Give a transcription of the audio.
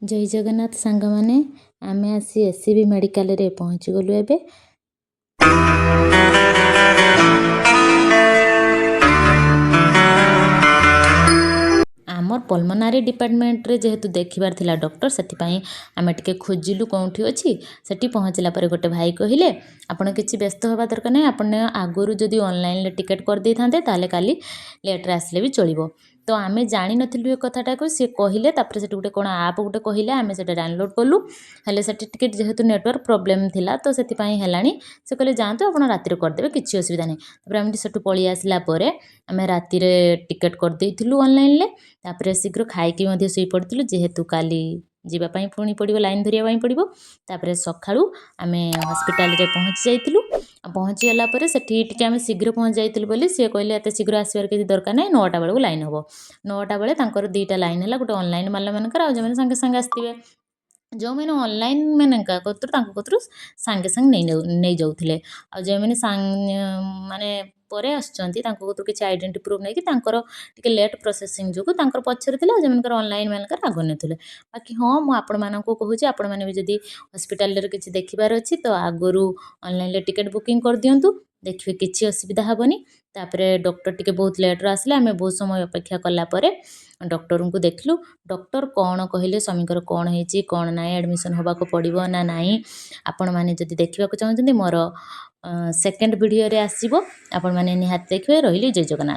ଜୟ ଜଗନ୍ନାଥ ସାଙ୍ଗମାନେ, ଆମେ ଆସି ଏସ୍ ସି ବି ମେଡ଼ିକାଲରେ ପହଞ୍ଚିଗଲୁ ଏବେ। ଆମର ପଲମନାରୀ ଡିପାର୍ଟମେଣ୍ଟରେ ଯେହେତୁ ଦେଖିବାର ଥିଲା ଡକ୍ଟର, ସେଥିପାଇଁ ଆମେ ଟିକେ ଖୋଜିଲୁ କେଉଁଠି ଅଛି। ସେଠି ପହଞ୍ଚିଲା ପରେ ଗୋଟେ ଭାଇ କହିଲେ, ଆପଣ କିଛି ବ୍ୟସ୍ତ ହେବା ଦରକାର ନାହିଁ, ଆପଣ ଆଗରୁ ଯଦି ଅନଲାଇନରେ ଟିକେଟ୍ କରିଦେଇଥାନ୍ତେ, ତାହେଲେ କାଲି ଲେଟ୍ରେ ଆସିଲେ ବି ଚଳିବ। ତ ଆମେ ଜାଣିନଥିଲୁ ଏ କଥାଟାକୁ, ସିଏ କହିଲେ। ତାପରେ ସେଠି ଗୋଟେ କ'ଣ ଆପ୍ ଗୋଟେ କହିଲେ, ଆମେ ସେଇଟା ଡାଉନଲୋଡ଼୍ କଲୁ। ହେଲେ ସେଠି ଟିକେ ଯେହେତୁ ନେଟୱାର୍କ ପ୍ରୋବ୍ଲେମ୍ ଥିଲା, ତ ସେଥିପାଇଁ ହେଲାନି। ସେ କହିଲେ, ଯାଆନ୍ତୁ ଆପଣ ରାତିରେ କରିଦେବେ, କିଛି ଅସୁବିଧା ନାହିଁ। ତାପରେ ଆମେ ସେଠୁ ପଳେଇ ଆସିଲା ପରେ ଆମେ ରାତିରେ ଟିକେଟ୍ କରିଦେଇଥିଲୁ ଅନଲାଇନରେ। ତାପରେ ଶୀଘ୍ର ଖାଇକି ମଧ୍ୟ ଶୋଇପଡ଼ିଥିଲୁ, ଯେହେତୁ କାଲି ଯିବା ପାଇଁ ପୁଣି ପଡ଼ିବ, ଲାଇନ୍ ଧରିବା ପାଇଁ ପଡ଼ିବ। ତାପରେ ସକାଳୁ ଆମେ ହସ୍ପିଟାଲରେ ପହଞ୍ଚି ଯାଇଥିଲୁ। ଆଉ ପହଞ୍ଚିଗଲା ପରେ ସେଠି ଟିକେ ଆମେ ଶୀଘ୍ର ପହଞ୍ଚି ଯାଇଥିଲୁ ବୋଲି ସିଏ କହିଲେ, ଏତେ ଶୀଘ୍ର ଆସିବାର କିଛି ଦରକାର ନାହିଁ, 9ଟା ବେଳକୁ ଲାଇନ୍ ହେବ। 9ଟା ବେଳେ ତାଙ୍କର ଦୁଇଟା ଲାଇନ୍ ହେଲା, ଗୋଟେ ଅନଲାଇନ୍ ବାଲାମାନଙ୍କର ଆଉ ଯେଉଁମାନେ ସାଙ୍ଗେ ସାଙ୍ଗେ ଆସିଥିବେ। ଯେଉଁମାନେ ଅନଲାଇନ୍ ମାନଙ୍କ କତୁରୁ, ତାଙ୍କ କତୁରୁ ସାଙ୍ଗେ ସାଙ୍ଗେ ନେଇଯାଉଥିଲେ। ଆଉ ଯେଉଁମାନେ ମାନେ ପରେ ଆସୁଛନ୍ତି, ତାଙ୍କ କତୁରୁ କିଛି ଆଇଡେଣ୍ଟି ପ୍ରୁଫ୍ ନେଇକି ତାଙ୍କର ଟିକେ ଲେଟ୍ ପ୍ରୋସେସିଂ ଯୋଗୁଁ ତାଙ୍କର ପଛରେ ଥିଲା, ଆଉ ଯେଉଁମାନଙ୍କର ଅନଲାଇନ୍ ମାନଙ୍କର ଆଗ ନେଉଥିଲେ। ବାକି ହଁ, ମୁଁ ଆପଣମାନଙ୍କୁ କହୁଛି, ଆପଣମାନେ ବି ଯଦି ହସ୍ପିଟାଲରେ କିଛି ଦେଖିବାର ଅଛି, ତ ଆଗରୁ ଅନଲାଇନ୍ରେ ଟିକେଟ୍ ବୁକିଂ କରିଦିଅନ୍ତୁ, ଦେଖିବେ କିଛି ଅସୁବିଧା ହେବନି। ତାପରେ ଡକ୍ଟର ଟିକେ ବହୁତ ଲେଟ୍ରେ ଆସିଲେ। ଆମେ ବହୁତ ସମୟ ଅପେକ୍ଷା କଲା ପରେ ଡକ୍ଟରଙ୍କୁ ଦେଖିଲୁ। ଡକ୍ଟର କ'ଣ କହିଲେ, ସ୍ୱାମୀଙ୍କର କ'ଣ ହେଇଛି କ'ଣ ନାହିଁ, ଆଡ଼ମିସନ୍ ହେବାକୁ ପଡ଼ିବ ନା ନାହିଁ, ଆପଣମାନେ ଯଦି ଦେଖିବାକୁ ଚାହୁଁଛନ୍ତି, ମୋର ସେକେଣ୍ଡ ଭିଡ଼ିଓରେ ଆସିବ, ଆପଣମାନେ ନିହାତି ଦେଖିବେ। ରହିଲି, ଜୟ ଜଗନ୍ନାଥ।